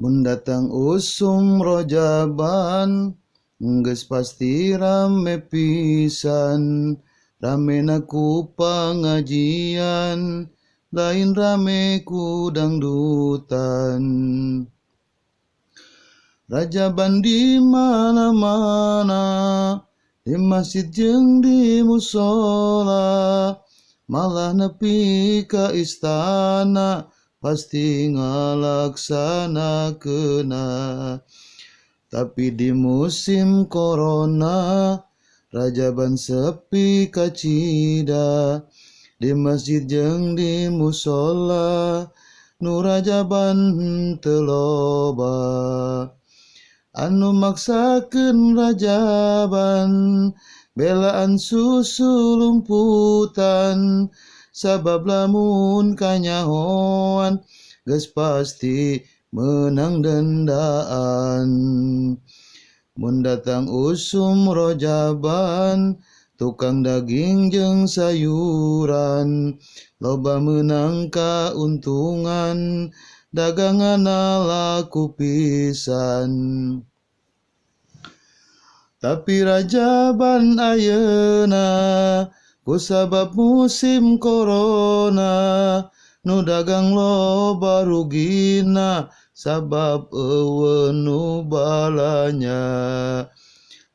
Mun datang usum rojaban geus pasti rame pisan, ramena ku pangajian lain rame ku dangdutan. Rajaban di mana-mana, di masjid jeung di musola, malah nepi ka istana pasti ngalaksanakeunna. Tapi di musim corona rajaban sepi kacida, di masjid jeung di musola nu rajaban teu loba. Anu maksakeun rajaban belaan susu lumputan, sabab lamun kanyahoan geus pasti menang dendaan. Mun datang usum rojaban tukang daging jeung sayuran, loba meunang kauntungan daganganna laku pisan. Tapi rajaban ayeuna kusabab musim corona, nu dagang loba rugina sabab eueuh nu balanya.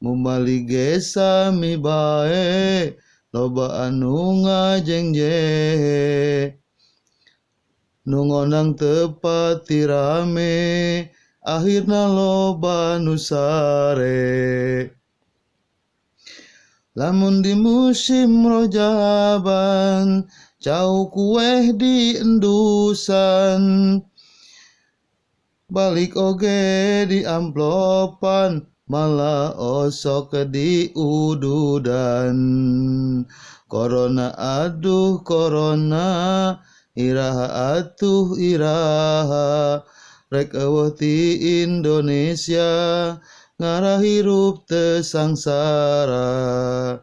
Mumali ge sami bae loba anu ngajengjehe, nu ngonang teu pati rame akhirna loba nu sare. Lamun di musim rojaban cau kueh di endusan, balik oge di amplopan malah osok di ududan. Corona aduh corona, iraha atuh iraha, rek eueuh ti Indonesia ngarah hirup teu sangsara.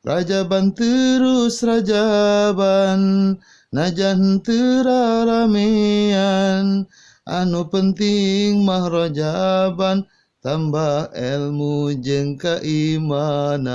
Rajaban terus rajaban najan teu raramean, anu penting mah rajaban tambah ilmu jeung keimanan.